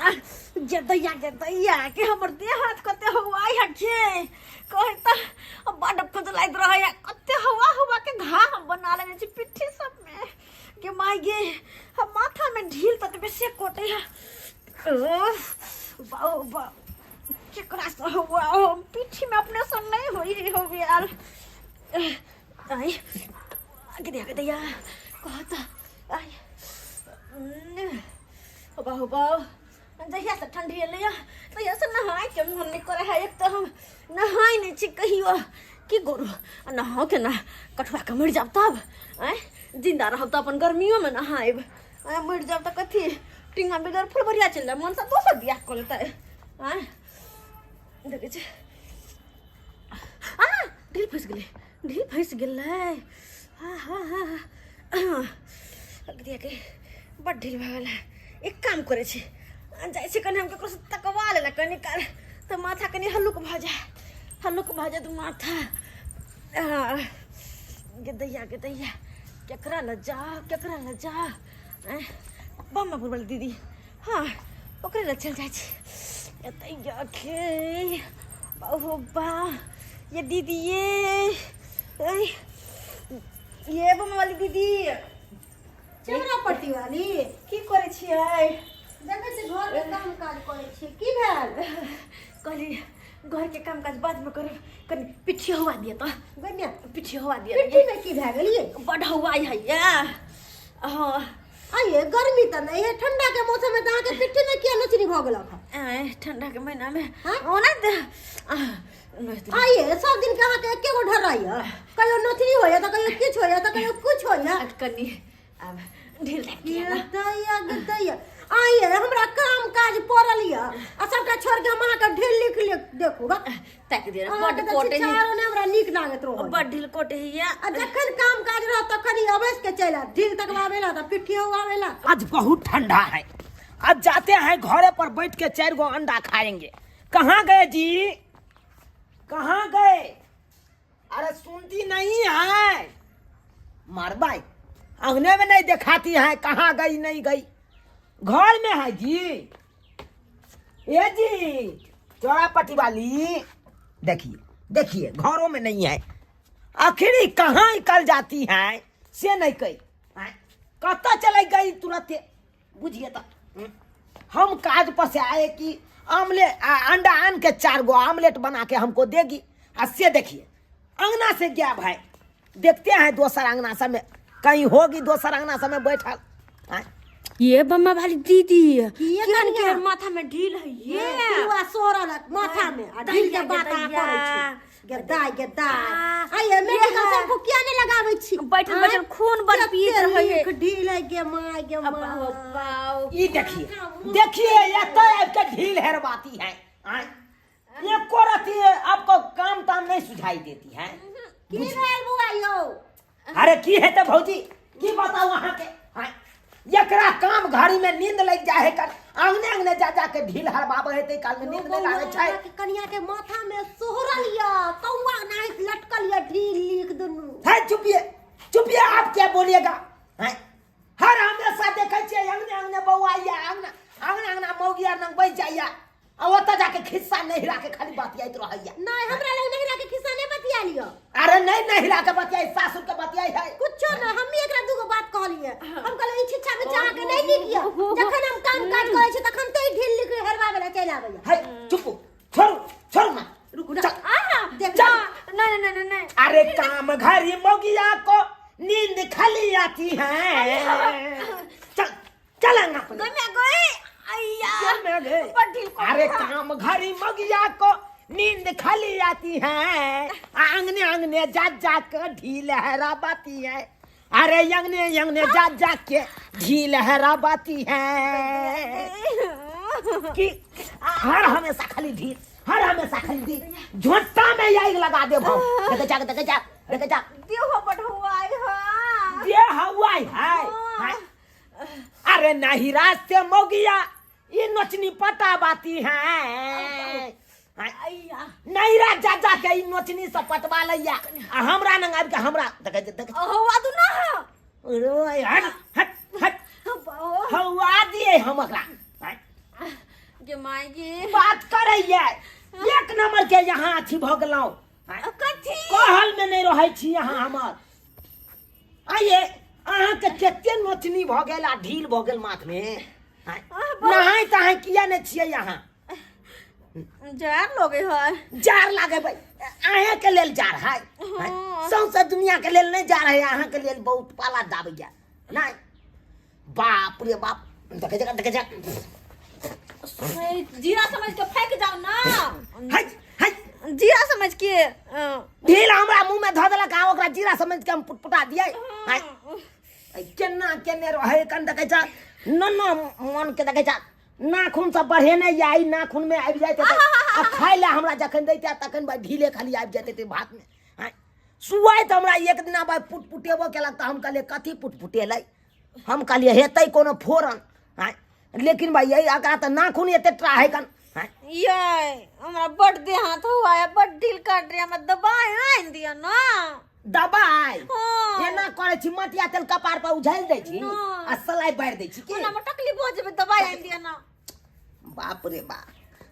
गे दैया, गे दैया के हमर देह हाथ कते हवा है के कहे त बड खुजलाइत रहै है, कते हवा हवा के घा हम बना लेने छी पिट्ठी सब में। गे माय गे, हम माथा में ढील ततबे से कोटे है। बाऊ बा, केकरा से हुआ हम पिट्ठी में अपने से नहीं होई हो यार। आई गे दैया, गे दैया कहता आई होबा होबा। जहिया से ठंडी एलैया तहिया से नहाय के मन नहीं करे है। एक तो हम नहाय नहीं छी कहियो की करू, आ नहाओ के ना कठुआ के मरि जाब तब। आँय जिंदा रहब तऽ अपन गर्मियों में नहायब, आँय मरि जाब तऽ कथी टिंगा बेगर फुलबरिया चलि जायब, मनसँ दोसर बियाह कऽ लेतै। आँय देखै छी आ ढील फँसि गेलै, ढील फँसि गेलै। हाँ हाँ हाँ हाँ के बड ढील भऽ गेल है। एक काम करै छी, जाइ छी कनि हम ककरोसँ तकवा लेला कनि काल, तऽ माथा कनि हल्लुक भऽ जाय, हल्लुक भऽ जायत माथा। गे दैया, गे दैया, केकरा लग जा, केकरा लग जा? बम्मा वाली दीदी, हाँ ओकरे लग चल जाइ छी। दैया खे बाबू बा, ये दीदी, ये ये बम्मा वाली दीदी, चमड़ा पट्टी वाली, की करै छियै? देखै छी घर के काम काज करै छी। की भेल? कहली घर के काम काज बाद में करब, कनि पिठी हवा दिअ तऽ। गन्या पिठी हवा दिअ। पिट्ठी में की भए गेल? ये बड हवा है या। हाँ आइए गर्मी तऽ नहीं है, ठंडा के मौसम में तऽ अहाँके पिट्ठी में किया नचनी भऽ गेलक हँ? आँय, ठंडा के महीना में हाँ? ओना तऽ आइए सब दिन के अहाँके एके गो ढर्रा यऽ, कहियो नचनी होइए तऽ कहियो किछु होइए तऽ कहियो किछु होइए। कनि आब ढील टाइप के ना। दैया गे दैया, आइए हमरा काम काज पड़ल यऽ आ सबटा छोड़ के हम अहाँके ढील लिख लिख देखू बा। ताकि दे अहाँके बड तऽ कोटे ही छिछारो नहि हमरा नीक लागैत रहल। बड ढील कोटे ही या। आ जखन काम काज रहत तखन ई अवश्य के चलि आयत, ढील तकबाबे ला तऽ पिट्ठियो आबे ला। आज बहुत ठंडा है, आज जाते हैं घरे पर बैठ के 4 गो अंडा खाएंगे। कहाँ गए जी, कहाँ गए? अरे सुनती नहीं है, मारबाई अंगने में नहीं दिखाती है, कहाँ गई नहीं गई, घर में है जी। ये जी चौड़ा पट्टी वाली, देखिए देखिए घरों में नहीं है, आखिर ही कहाँ निकल जाती है से नहीं कही कत चले गई तुरंत बुझिए तो। हम काज पर से आए कि आमलेट अंडा आन के 4 गो आमलेट बना के हमको देगी, आ से देखिए अंगना से गया भाई, देखते हैं दोसर अंगना सब में कहीं होगी, दोसर अंगना सब में बैठल। आँय? ये बम्मा वाली दीदी, ये केहन कनिया? केहन माथा में ढील है ये पुआ सोरलक माथा में आ ढील के बात अहाँ करै छी। गेदाय गेदाय, आइए मेडिकल शैम्पू किया नहीं लगाबै छी? बैठल बैठल खून बड़ पियैत कते रहै है। नीक ढील है गे my गे my. बाऊ। ये देखिए देखिए ये तो आपके ढील हेरवाती है। आँय? ये को रहती है आपको काम ताम नहीं सुझाई देती है। की भेल बुआ यौ? अरे की है तो भौजी की बताऊं अहाँ के। आँय? एकरा काम घड़ी में नींद लग जाए है कर आंगने आंगने जा जा के ढील हरबाबे है ते काल में नींद नहीं लागे छै। अहाँके कनिया के माथा में सोहरल या कौआ नाहित लटकल या ढील लिख दुनू। है चुपिए चुपिए, आप क्या बोलिएगा? हैं? हर हमेशा देखै छियै अंगने अंगने बौआ या अंगना अंगना अंगना मौगिया नंग बैठ जाइया आ ओतऽ जाके खिस्सा नहिरा के खाली बतियाइत रहैया। नहीं हमरा लग नहिरा के खिस्सा नहीं बतिया लियो। अरे नहीं नहिरा के बतियाई सासुर के बतियाई है। कुछो ना, हम ही एकरा दूगो बात कहलिए, हम कहलिए ई छिच्छा बिच्छा अहाँके नहीं नीक यऽ, जखन हम काम काज करै छी तखन तऽ ई ढील लिख हेरबाबै लए चलि आबैया। है चुप छोड़ू छोड़ू ना, रुकू ना। चल। आहा, देख चल। नहीं, नहीं, नहीं, नहीं। अरे काम घरी मौगिया को नींद खाली आती है। चल चल अंगा पर। गई मैं गई। अय्या। चल मैं गई। बड़ ढील को अरे था। काम घरी मगिया को नींद खाली आती है, आंगने आंगने जा जा के ढील हराबाती है। अरे अंगने अंगने जा जा के ढील हराबाती है कि हर हमेशा खाली ढील, हर हमेशा खाली ढील, झोंटा में आग लगा दे भाव। देखे जा, देखे जा, देखे जा। देह बढ़ुआई है। देह हवाई है। हाँ। अरे नहीं रास्ते मोगिया ये नोचनी पटाबाती है। नहीं रा जा जा के ई नोचनी सब पटवा लैया आ हमरा नंग आबि के हमरा देखे देखे। हवा दू ना। अरे हट हट हट, हवा दिए हम एकरा। गे माय गे। बात करैया एक नंबर के यहाँ अथी भऽ गेलहुँ। कथी? कहल में नहीं रहै छी यहाँ हमर। आइए अहाँके कते नोचनी भऽ गेल आ ढील भऽ गेल माथ में। नहाय तहाय किया नहि छियै अहाँ? जार लगे है। जार लागे भाई, अहें के लेल जार है। हाँ। सौंसे दुनिया के लेल नहीं जार है, अहाँ के लेल बहुत पाला दाबैया नहीं। बाप रे बाप, देखे जगह देखे जगह। जीरा समझ के फेंक जाओ ना। हाय हाय, जीरा समझ के ढील हमरा मुंह में धऽ देलक, आ ओकरा जीरा समझ के हम पुटपुटा दियै। हाय, केना केने रहै कन देखै छ न न मन के देखै छ नाखून सब बढ़ेने या ई नाखून में आबि जाइत हेतै। आ खाय लए हमरा जखन दैते तखन भाई ढीले खाली आबि जाइत हेतै भात में। आँय, सुआइत हमरा एक दिना भाई पुटपुटेबो केलक तऽ हम कहलियै कथी पुटपुटेलै, हम कहलियै हेतै कोनो फोरन। आँय, लेकिन भाई यही एकरा तऽ नाखून एते टा है कन। आँय, ये हमरा बड देह हाथ हुआ है, बड ढील काट रही, हमरा दबाई आनि दिअ ना। दबाई? हाँ। एना करै छी, मटिया तेल कपार पर उझालि दै छी हाँ। आ सलाई बारि दै छी की? ओना मे तकलीफ हो जेबै, दबाई आनि दिअ ना। बाप रे बाप।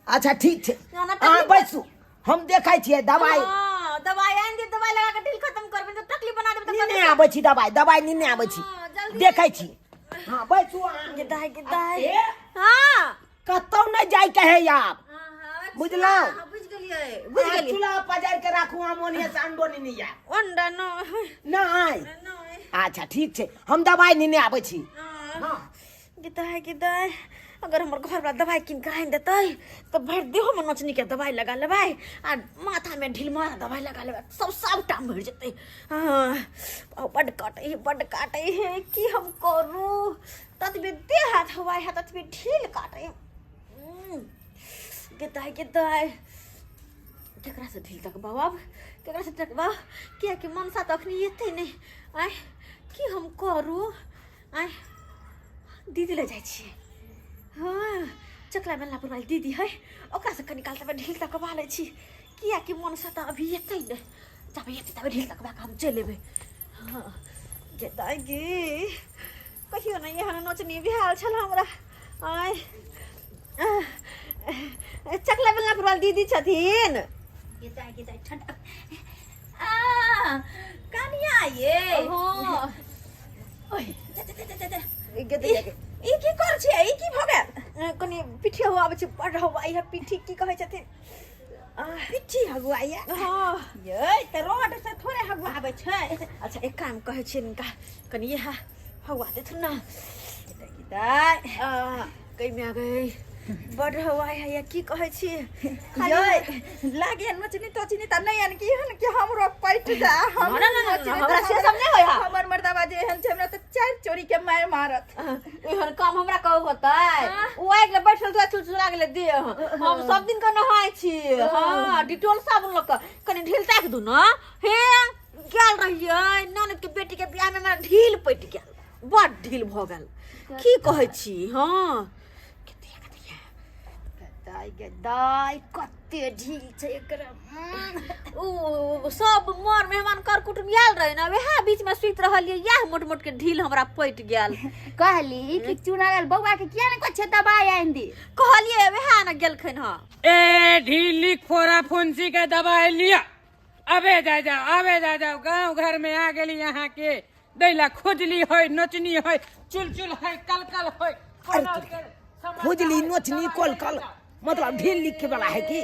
अच्छा ठीक छै, ना, ना, अहाँ तकलीफ- बैसू, हम देखै छियै दबाई। हाँ, दबाई आनि दिअ, दबाई लगा के ढील खत्म करबै तऽ तकलीफ बना देबै तऽ निने आबै छी दबाई, दबाई निने आबै छी। हाँ, जल्दी। देखै छी। हाँ बैसू अहाँ। गे दाइ, गे दाइ। ए, हाँ। कतौ नहि जाय के है आब। हाँ, हाँ, अच्छा, बुझलहुँ? हाँ, बुझि गेलियै, बुझि अहाँ गेलियै। चूल्हा पजारि के राखू, हम ओनिये से अंडो नेने आयब। अंडा नहि। नहि। नहि। अच्छा ठीक छै, हम दबाई नेने आबै छी। हाँ। हाँ। गे दाइ, गे दाइ, अगर हमर घरवला दबाई कीन के आनि देतै तऽ भरि देहोमे नोचनीके दबाई लगा लेबै आ माथामे ढिलमारा दबाई लगा लेबै, सब सबटा मरि जेतै। हाँ, बड्ड काटै है, बड्ड काटै है, की हम करू? ततबे देह हाथ हवाई है, ततबे ढील काटै है। गे दाइ, गे दाइ, केकरा से ढील तकबाउ आब, केकरा से तकबाउ? कियाकि मनसा तऽ अखनी एतै नहि। आँय, की हम करू? आँय, दीदी लग जाइ छियै। हाँ, चकला बेलना पर वाली दीदी है, ओकरा से कनी काल तबे ढील तकबा लै छी, कियाकि मनसा तऽ अभी एतै नहि। जब एतै तबे ढील तकबा कऽ हम चलि एबै। हाँ, गे दाइ गे, कहियो नहि एहन नोचनी भेल छल हमरा। आँय, चकला बेलना पर वाली दीदी छथिन। गे दाइ, गे दाइ, ठंडा आ कनिया ये। हाँ। ओए, जा, जा, जा, जा, जा। गे दाइ, गे। ई की कर छियै? ई की भऽ गेल? कनी पीठी हवा आबै छै, बड़ हवा है पीठी, की कहै छथिन? पिट्ठी हगुआइया? हाँ। ये तऽ रोड से थोड़े हगुआबै छै। अच्छा एक काम कहै छियै हिनका, कनी इएह हवा देथुन ना। दाइ। कहिमे आ गई, बड़ हवा है या, की कहै छी? ये लागे नोचनी तोचनी तऽ नहि आन कि एहन कि हमरो पटि जा। हम ना, ना, ना, ना, हमरा से सब नहि होय है। हमर मर्दाबा जे एहन छै, हमरा तऽ चारि चोरी के मारि मारत। एहन काम हमरा कहू होतै? ओ आबि गेलै बैठल तऽ चुचुरा गेलै देह। हम सब दिन के नहाय छी, हाँ, डिटोल साबुन लऽ कऽ। कनी ढील ताकि दू ने। हे गेल रहियै ननद के बेटी के बियाह में, हमरा ढील पटि गेल, बड़ ढील भऽ गेल, की कहै छी? हाँ, कते कते दाइ गे दाइ, कते ढील छै एकरा। ओ सब मर मेहमान कर कुटुम आयल रहे ना, वएह बीच में सुति रहलियै, इएह मोट मोट के ढील हमरा पटि गेल। कहली कि चुनारल बौआ के किया ने कहै छै दबाई आनि दे? कहलियै, वएह ने गेलखिन हँ। ए ढीली फोरा फुंसी के दवाई लिया, अबे जा जाओ, अबे जा जाओ। गांव घर में आ गेली यहाँ के दैला खुजली है, नोचनी है, चुलचुल है, कलकल है। खुजली नोचनी कोलकल मतलब ढील लिखे वाला है की?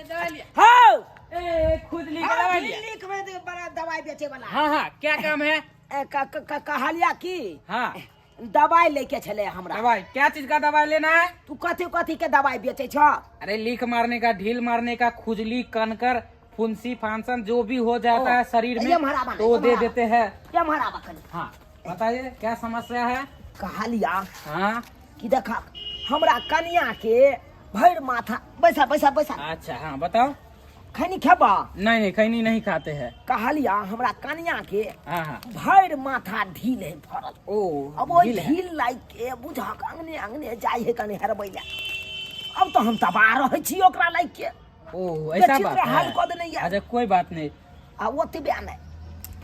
दवाई लिया। हाँ। ए खुजली का दवाई ढील लिया। लिख में बड़ा दवाई बेचे वाला। हाँ हाँ, क्या काम है? ए, क- क- क- कहलिया की हाँ, दवाई लेके छले हमरा। दवाई क्या चीज का दवाई लेना है? तू कथी कथी के दवाई बेचे छ? अरे लीक मारने का, ढील मारने का, खुजली, कनकर, फुंसी फांसन जो भी हो जाता है शरीर में ये हमारा बना, तो वो ये दे हमारा। देते हैं। ये हमारा बकरी। हाँ बताइए क्या समस्या है? कहलिया हाँ कि देखा हमरा कनिया के भरि माथा। बैसा बैसा बैसा। अच्छा हाँ बताओ। खैनी खेबा? नहीं नहीं, खैनी नहीं खाते हैं। कहलिया हमरा कनिया के हाँ हाँ भरि माथा ढील है फरल। ओ अब ओहि ढील है। ढील लाइक के बुझक अंगने अंगने जाइ है कनि हेरबै लए। अब तऽ हम तबाह रहै छी ओकरा लाइक के। ओ ऐसा बेचित्र बात हाल है। कऽ देने ये। अच्छा कोई बात नहीं। आ ओतबे नहि,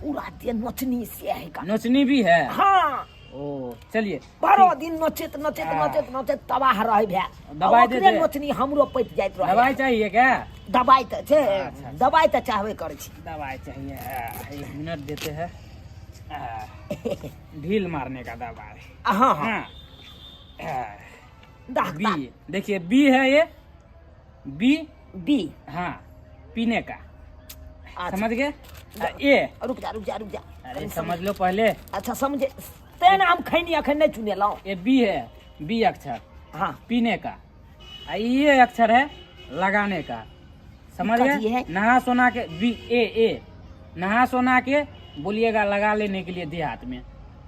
पूरा देह नोचनी से है का। नोचनी भी है? हाँ। ओ चलिए। बारह दिन नोचैत नोचैत नोचैत नोचैत तबाह रहै भेल। दवाइ दे ओकरे दे। नोचनी हमरो पटि जाइत रहै। दवाई चाहिए क्या? दवाइ तऽ छै। अच्छा। दवाइ तऽ चाहबे करै छी। दवाई चाहिए। एक मिनट देते हैं। ढील मारने का दवाई। हँ हँ। हाँ। दाह। बी, देखिए, बी है ये बी। बी। हाँ, पीने का। अच्छा। समझ गए? ए। रुक जा, रुक जा, रुक जा। अरे समझ लो पहले। अच्छा, समझे तें ने हम खैनी अखन नहि चुनेलहुँ। ये बी है, बी अक्षर। हाँ। पीने का, आ ये अक्षर है लगाने का, समझ कथी गए? है? नहा सोना के बी ए ए नहा सोना के बोलिएगा लगा लेने के लिए देहात में,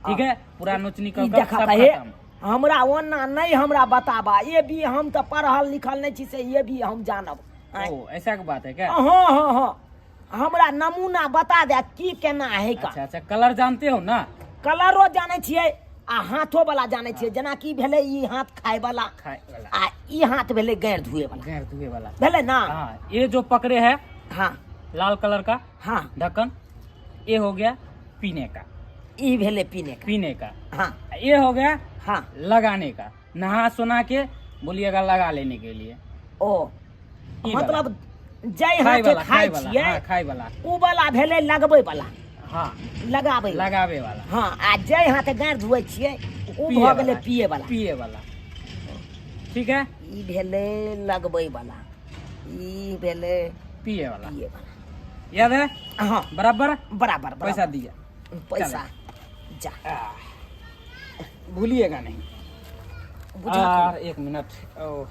ठीक है? पूरा नोचनी ई कर देखा सब हे खत्म। हमरा ओना नहि, हमरा बताबा ये भी, हम तऽ पढ़ल लिखल नहि छी से ये भी हम जानब आँय। ओ ऐसा के बात है क्या? हँ हँ हँ, हमरा नमूना बता दे की केना है का। अच्छा अच्छा, कलर जानते हो ना? कलरो जानै छियै आ हाथो वाला जानै छियै, जेनाकि भेलै ई हाथ खाय वाला खाए वाला आ ई हाथ भेलै गैर धुए वाला। गैर धुए वाला। भेलै ना? हाँ, ये जो पकड़े है हाँ। लाल कलर का हाँ। ढक्कन, ये हो गया पीने का। ई भेलै पीने का। पीने का। हाँ। ये हो गया हाँ। लगाने का, नहा सोना के बोलिएगा लगा लेने के लिए। ओ ई वाला। मतलब जाहि खाए हाथे वाला। खाइ खाए वाला। छियै हाँ, खाए वाला। उ वाला भेलै लगबै वाला। हाँ। लगाबै वाला। लगावे वाला। हाँ, आ जाहि हाथे गाँड़ धुअै छियै उ पिए भऽ गेलै वाला। पिए वाला। पिए वाला, ठीक है। ई भेलै लगबै वाला, ई भेलै पिए वाला। पिए वाला। याद है? हाँ। बराबर। बराबर। पैसा दिया? पैसा जा। भूलिएगा नहीं। बुझा। और एक मिनट, ओ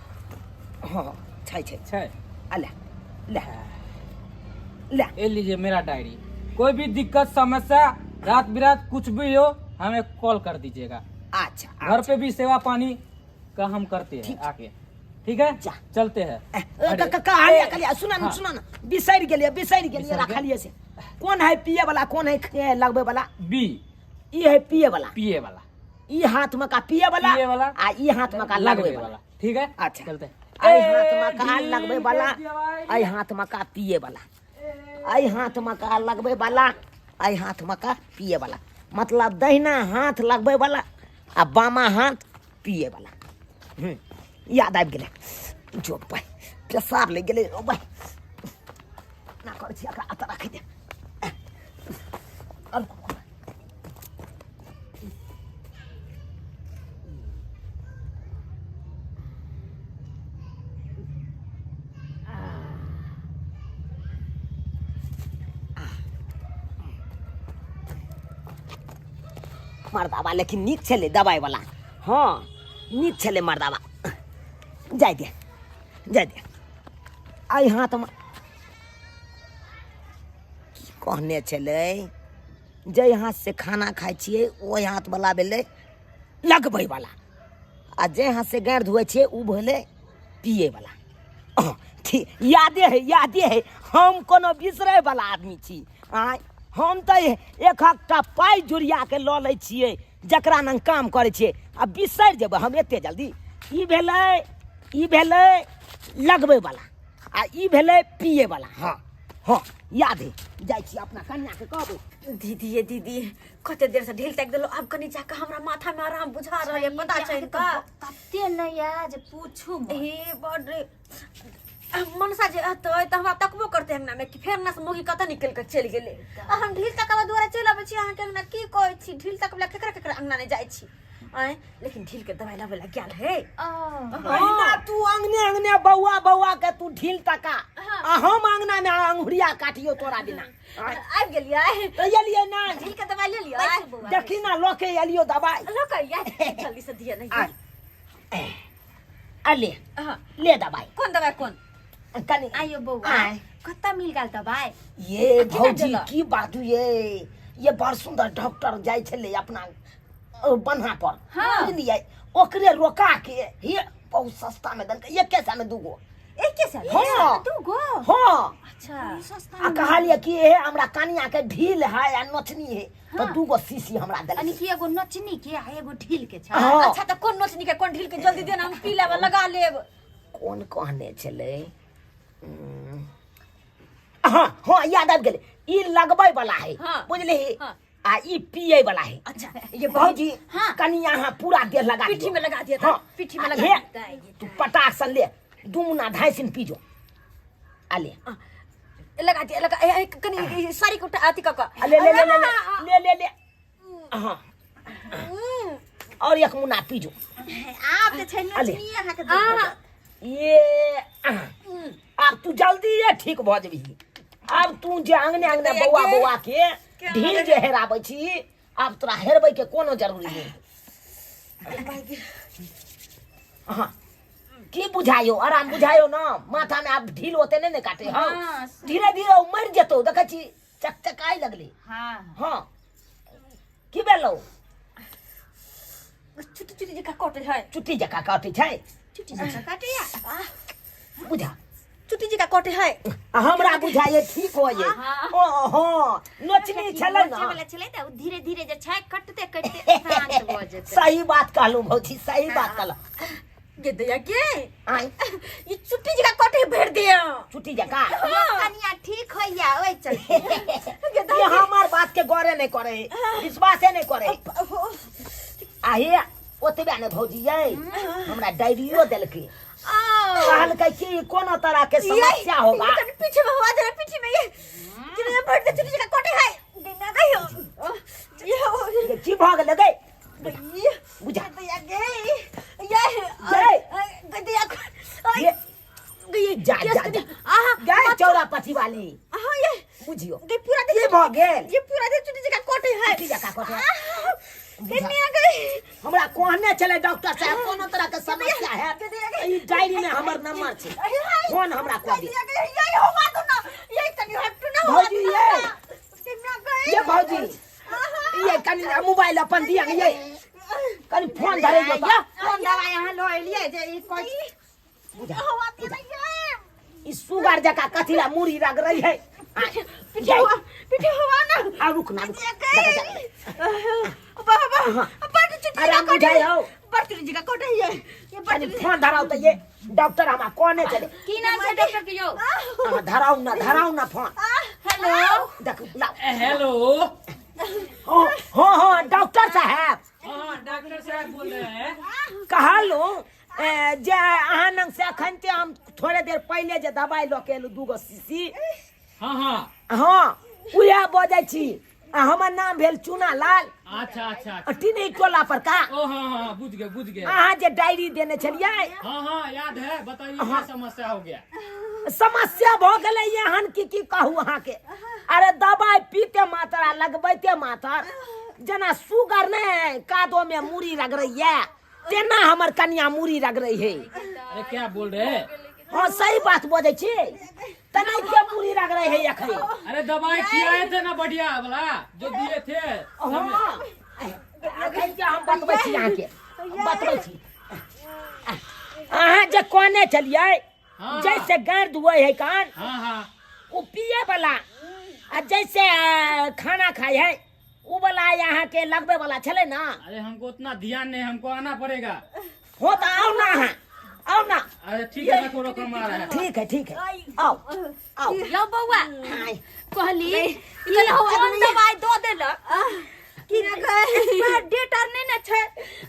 हाँ, छै छै। छै। आ ले ले ले। ये लीजिए मेरा डायरी। कोई भी दिक्कत समस्या रात बिरात कुछ भी हो, हमें कॉल कर दीजिएगा। अच्छा। घर पे भी सेवा पानी का हम करते हैं आके, ठीक है? जा। चलते हैं। कहलिए कहलिए, सुना न। हाँ। सुना न, बिसरि गेलिए, बिसरि गेलिए। बिसरि गेल? रखलिए से कोन है पिए वाला, कोन है लगबै वाला? बी। ई है पिए वाला। पिए वाला। ई हाथ में का पिए वाला। पिए वाला। आ ई हाथ में का लगबै वाला। ठीक है। अच्छा। चलते हैं। एहि हाथ में का ए, लगबै वाला, दवाई। एहि हाथ में का पिए वाला, एहि हाथ में का लगबै वाला, एहि हाथ में का पिए वाला। मतलब दहिना हाथ लगबै वाला आ बामा हाथ पिए वाला। याद आबि गेलै। जो भाइ, पेशाब लागि गेलै। ओ भाइ, ना करै छी, एकरा एतऽ राखि दे। रुकू। मर्दाबा लेकिन नीक छलै दबाइवला। हँ, नीक छलै मर्दाबा। जाय दे, जाय दे। एहि हाथमे की कहने छलै? जाहि हाथसँ खाना खाइ छियै ओहि हाथवला भेलै लगबैवला, आ जाहि हाथसँ गाँड़ धोइ छियै ओ भेलै पियैवला। ठीक, यादे है, यादे है। हम कोनो बिसरैवला आदमी छी? आँय, हम तऽ एकहकटा पाइ जुड़िया के लऽ लै छियै जकरा नंग काम करै छियै, आ बिसरि जेबै हम एते जल्दी? ई भेलै, ई भेलै लगबैवला आ ई भेलै पियैवला। हँ हँ, याद है। जाइ छी अपना कन्याके कहबै। दीदी, ये दीदी, कते देर से ढील ताकि देलहुँ, आब कनी जाके हमरा माथा में आराम बुझा रहल है, पता छै का? तते नहि यऽ जे पूछू मत। हे बड मनसा जे एतै तऽ हमरा तकबो करतै अंगना में कि फेर ना से मौगी कतऽ निकलि कऽ चलि गेलै, आ हम ढील तकबा दुआरे चलि अबै छी अहाँके अंगना। की कहै छी, ढील तकबला केकरा केकरा अंगना नहि जाइ छी? आँय, लेकिन ढील के दवाइ लाबै लए गेल है। अहिना तू अंगने अंगने बौआ बौआ के तू ढील तका आ हम अंगना में अंगुरिया काटियो तोरा बिना। आँय, आबि गेलियै? तऽ एलियै नहि। ढील के दवाइ ले लिअ। देखी ना, लऽ के एलियो दवाइ। लऽ कऽ एलियै? जल्दी से दिअ नहि। आ आ ले। हाँ। ले दवाइ। कोन दवाइ, कोन? कनि आइयो बौआ। आँय। कतऽ मिल गेल दबाइ? ये केना भौजी। देलक? की बात ये ये बड़ सुंदर डॉक्टर जाइ छलै अपना बन्हा पर। हाँ। बुझलियै, ओकरे रोका के हे बहुत सस्ता में देलकै, एके सए में दूगो। एके सए? हाँ। दूगो? हाँ। अच्छा। आ कहलियै कि हे हमरा कनिया के ढील है आ नोचनी है, तऽ दूगो शीशी हमरा यानी देलकै। कि एगो नचनी के आ एगो ढील के छै? हाँ। अच्छा, तऽ कोन नोचनी के, कोन ढील के, जल्दी दिअ ने, हम पी लेब आ लगा लेब। कोन कहने छलै? हँ हँ, याद आबि गेलै, ई लगबै वाला है। हाँ। बुझलिही? हाँ। आ ई पिए वाला है। अच्छा ये भौजी हाँ। कनी यहाँ पूरा देह लगा पीठी दियो। में लगा दिया था। हाँ। पीठी में आ लगा हे, दिया। तू पटाख सन ले दू मुना ढाई सिन पी जो आ ले। लगा दिया लगा ए, ए, कनी साड़ी को आती का आ ले ले ले ले ले ले ले ले हाँ और एक मुना पी जो। आब जे छै अले। नचनी अहाँके दूर भऽ जायत। ये आब तू जल्दी ये ठीक भऽ जेबही। आब तू जे अंगने अंगने बौआ बौआ के ढील जे हेराबै छी आब तोरा हेरबै के कोनो जरूरी नहीं। हाँ की बुझायो आराम बुझायो ना माथा में आब ढील ओते नहीं ने काटे। हाँ धीरे धीरे ओ मरि जेतौ देखै छी चकचकाय लगले। हाँ हाँ की भेलौ? चुटी चुटी जका कटे है। चुट्टी जका काटे छै। चुट्टी जकाँ काटैया। बुझा चुटी जका कटे है। आ हमरा बुझाइए ठीक होइए। ओ हाँ नोचनी छलै ना। नोचे वाला छलै तऽ ओ धीरे धीरे जे छै कटते कटते शांत भऽ जेतै। सही बात कहलहुँ भौजी सही बात कहलहुँ। गे दैया गे आय ये चुट्टी जका कटे है भर दिया। चुट्टी जका कनिया ठीक होइया ओहि चलते। ये हमार बात के गौरे नहीं करे विश्वासे नहीं करे। आ हे ओतबे ने भौजी ये हमरा डायरियो देलकै कहलकै कि कोनो तरह के समस्या होगा। ये पीछे में हुआ जरा पीछे में ये ये भर दे चुट्टी जका कटे है बिना गयो ये हो ये की भऽ गेलै गै? ये बुझा दैया गे ये गै। दैया ये ये जा जा जा आहा गै चौरा पछी वाली आहा ये बुझियो गे पूरा दे की भऽ गेल? ये पूरा दे चुट्टी जका कटे है। चुट्टी जका कटे है। कन्या गई हमरा कहने छलै डॉक्टर साहब कोनो तरह के समस्या है ई डायरी में हमर नंबर छै फोन हमरा कऽ दे। ये होवा दो ना ये तनी हटू ना होवा भौजी ये कन्या गई ये भौजी ये कनी मोबाइल अपन दिया ये कनी फोन धरे जो यौ, कोन दवाइ अहाँ लऽ एलियै जे ई कहै छी? बुझा होवा दे ना ये ई सुगर जका कथी ला मुड़ी रग रही है। पीछे हुआ पीछे हुआ ना आ रुक ना रुक ये गई वाह वाह बड़ चुटी आराम बुझाइ हौ। बड़ चुटी जका कटे है ये बड़ कनी फोन धराउ त ये डॉक्टर हमरा कहने छलै। की नाम छै डॉक्टर के यौ? अहाँ धराउ ना धराउ ना फोन। हेलो देखू लाउ। हेलो हाँ हाँ हाँ डॉक्टर साहब। हाँ डॉक्टर साहब बोल रहे हैं। कहलहुँ जे अहाँ लग से अखन ते हम थोड़े देर पहिले जे दवाइ लऽ के एलहुँ दूगो शीशी। हाँ हाँ हाँ उएह बजै छी आ हमर नाम भेल चूना लाल। अच्छा अच्छा अच्छा। टिनी टोला पर का। ओ हाँ हाँ बुझ गए बुझ गए। अहाँ जे डायरी देने छलियै। हाँ हाँ याद है बताइए क्या समस्या हो गया? समस्या भऽ गेलै एहन की की कहू अहाँके। अरे दवाइ पीते मात्र आ लगबैते मात्र जेना सुगर ने कादो में मुड़ी रगड़ैया तेना हमर कनिया मुड़ी रगड़ै है। अरे क्या बोल रहे हैं? हाँ सही बात बजै छी तेना के मुड़ी रगड़ै है एखन। अरे दवाई खिलाए थे ना बढ़िया वाला जो दिए थे। हाँ एखन के हम बतबै छी अहाँके बतबै छी। अहाँ जे कहने छलियै हाँ। जैसे गाँड़ धुए है कान हाँ हाँ ओ पिए वाला आ जैसे खाना खाए है उ वाला यहाँ के लगबे वाला छलै ना। अरे हमको उतना ध्यान नहीं हमको आना पड़ेगा। हो तो आओ ना अहाँ आओ ना। अरे ठीक है रखो रखो हम आ रहे हैं। ठीक है ठीक है आओ आओ। यौ बौआ आय। कहली ई ई होवा कोन दो दवाइ दऽ देलक कि एक्सपायर डेट आर नहि ने छै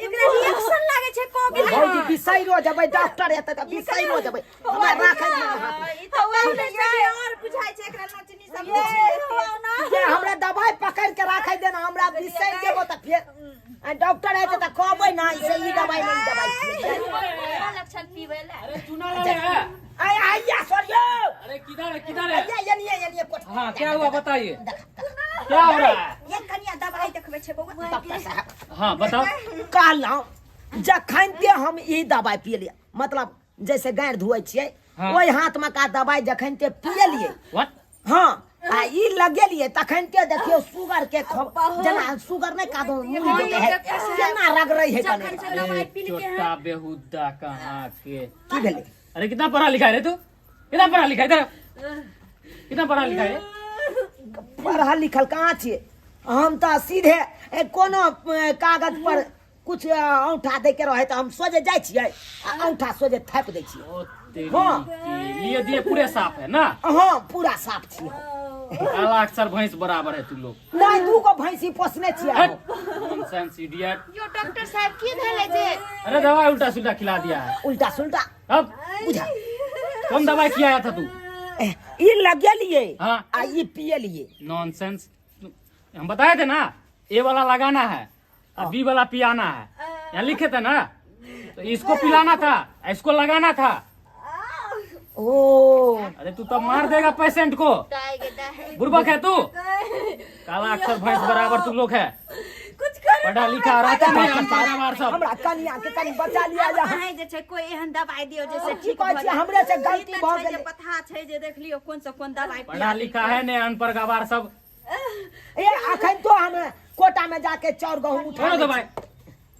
एकरा रिएक्शन लागै छै कऽ गेलै। भौजी बिसैरो जेबै डॉक्टर एतै तऽ बिसैरो जेबै हमरा राखै दियौ हाथ में। ई तऽ पहिले से और बुझाइ छै एकरा नोचनी सब ये होवा ना ये हमरा दवाई पकड़ के राखै देना हमरा बिसैर जेबो तऽ फेर आ डॉक्टर एतै तऽ कहबै ना से ई दवाई नहीं दवाई छियै। लक्षण पीबै लए। अरे चूना लाल है। आय आइया सॉरी। अरे किधर है किधर है? ये ये ये ये कोठ। हाँ क्या हुआ बताइए क्या हो रहा है? ये कनिया दवाई देखबै छै बौआ। डॉक्टर साहब। हाँ बताओ। कहलहुँ जखन ते हम ई दवाई पियलियै मतलब जैसे गाँड़ धोइ छियै हाँ। ओहि हाथ में का दवाई जखन ते पियलियै। What? हाँ आ ई लगेलियै तखन ते देखियौ सुगर के जेना सुगर नहि कादो मुड़ी जोते है केना रगड़ै है कने। जखन से दवाई पी अरे के चोटा बेहुदा कहाँ के की भेलै? अरे कितना पढ़ा लिखा है रे तू? कितना पढ़ा लिखा है इधर कितना पढ़ा लिखा है? पढ़ल लिखल कहाँ छियै हम तऽ सीधे कोनो कागज पर कुछ औंठा दै के रहे तऽ हम सोझे जाइ छियै आ औंठा सोझे थापि दै छियै। ओ तेरी हाँ। की, लिए दिए पूरे साफ है ना? हाँ पूरा साफ छियै। काला अक्षर भैंस बराबर है तू लोग। नहीं, दू गो भैंसी पोसने छियै। Nonsense idiot. यो डॉक्टर साहब, की भेलै जे? अरे, दवाई उल्टा सुल्टा खिला दिया है। उल्टा सुल्टा? अब बुझा। कौन दवाई खिलाया था तू? ई लगेलिए। हाँ। आ ई पियलिए। नॉनसेंस, हम बताए थे ना, ए वाला लगाना है और बी वाला पियाना है। यहाँ लिखे थे ना, तो इसको पिलाना था, इसको लगाना था। ओ। अरे, तू तो मार देगा पेशेंट को। बुड़बक है तू। काला अक्षर भैंस बराबर तू लोग है। कुछ कर। पढ़ा लिखा रहता नहीं, अनपढ़ गंवार सब। हमरा कनिया के कनि बचा लिया जा। अहाँ जे छै कोई एहन दवाई दियौ जे से की ठीक कहै भऽ छी, जाय। हमरे से गलती ई तऽ भऽ छै जे गेलै। पथा छै जे देख लियौ कोन से कोन दवाई। पढ़ा लिखा है ने, अनपढ़ गवार सब। ए, अखन तो हम कोटा में जाके चाउर गहूम उठा छोड़ो लै दवाई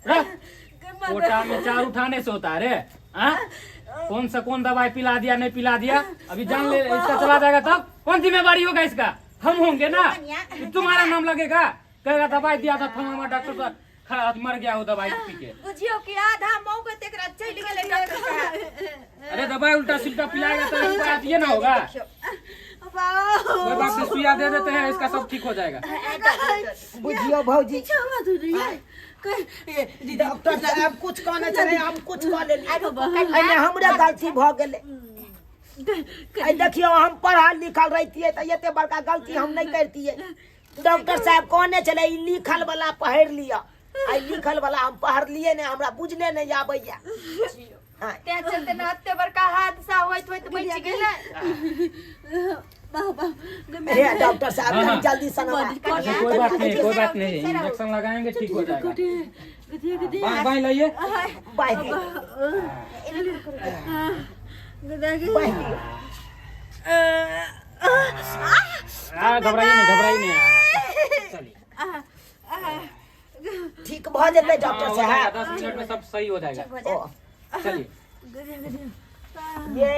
रख। कोटा में चार उठाने से होता है रे? हाँ? कौन सा कौन दवाई पिला दिया, नहीं पिला दिया, अभी जान ले इसका चला जाएगा तब कौन जिम्मेवारी होगा इसका? हम होंगे ना? तुम्हारा नाम लगेगा, कहेगा दवाई दिया था फलाना डॉक्टर साहब, खड़ा मर गया वो दवाई पी के। बुझियौ कि आधा मौका तेकरा चलि गेलै डॉक्टर साहब। अरे, दवाई उल्टा सुल्टा पिलाएगा तो इसका ये ना होगा। कोई बात नहीं, सुइया दे देते हैं इसका, सब ठीक हो जाएगा। छी। बुझियौ भौजी, डॉक्टर साहब कुछ कहने छलै, हम कुछ कह लेली। एहिमे हमरे गलती भऽ गेलै। आइ देखियौ, हम पढ़ल लिखल रहितियै तऽ एते बड़का गलती हम नहि करितियै। डॉक्टर साहब कहने छलै, ई लिखल वाला पढ़ि लिअ। आइ लिखल वाला हम पढ़लियै नहि, हमरा बुझले नहि आबैया। आँय। तें चलते ने एते बड़का हादसा होइत होइत बचि गेलै। हे डॉक्टर साहब, हाँ। जल्दी से ना। अच्छा, कोई बात नहीं, कोई बात नहीं, इंजेक्शन लगाएंगे, ठीक हो जाएगा। बाएं बाएं लाइए। बाहि दियौ, बाहि दियौ। हाँ, घबराइए नहीं, घबराइए नहीं। चलिए। ठीक भऽ जेतै डॉक्टर हाँ, हो जाएगा, साहब? 10 मिनट में सब सही हो जाएगा। ओ। चलिए। ये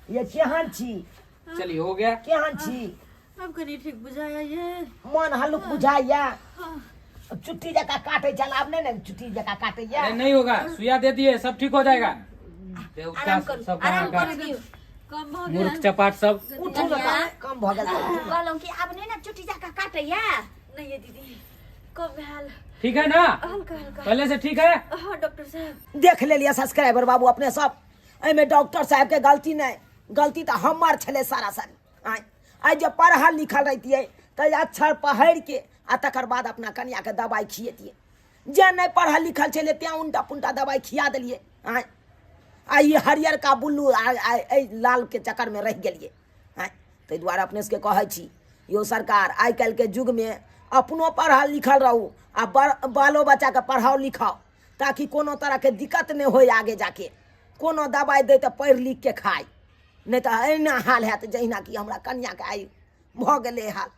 ये केहन छी? चलिए, हो गया। केहन छी? अब कनी ठीक बुझाया ये। मन हल्लुक बुझाइया? चुट्टी जकाँ काटे छल, आब नहि ने चुट्टी जकाँ काटैया? अरे, नहीं होगा, सुइया दे दिए, सब ठीक हो जाएगा। आराम करू, सब आराम करू दियौ। कम भऽ गेल। मूर्ख चपाट सब। उठू ने तऽ, कम भऽ गेल तऽ उठू ने। कहलहुँ कि आब नहि ने चुट्टी जकाँ काटैया? नहीं ये दीदी, कम भेल। ठीक है ना? हल्का हल्का। पहले से ठीक है? हाँ डॉक्टर साहब। देख लेलियै सब्सक्राइबर बाबू अपने सब, एहिमे डॉक्टर साहबके गलती नहि, गलती तऽ हमर छलै सारा सारी। आँय, आइ जे पढ़ल लिखल रहितियै तऽ अक्षर पढ़िके आ तकर बाद अपना कनियाके दबाइ खिएतियै। जे नहि पढ़ल लिखल छलै तेँ उनटा पुनटा दबाइ खिया देलियै। आँय, आ ई हरियरका बुल्लू आ एहि लालके चक्करमे रहि गेलियै। आँय, ताहि दुआरे अपने सबके कहै छी यौ सरकार, आइ काल्हिके युगमे अपनो पढ़ल लिखल रहू आ बालो बच्चाके पढ़ाओ लिखाओ, ताकि कोनो तरहके दिक्कत नहि होय आगे जाके। कोनो दबाइ दै तऽ पढ़ि लिखके खाइ, नहि तऽ एहिना हाल हैत जहिना कि हमरा कनियाके आइ भऽ गेलै हाल।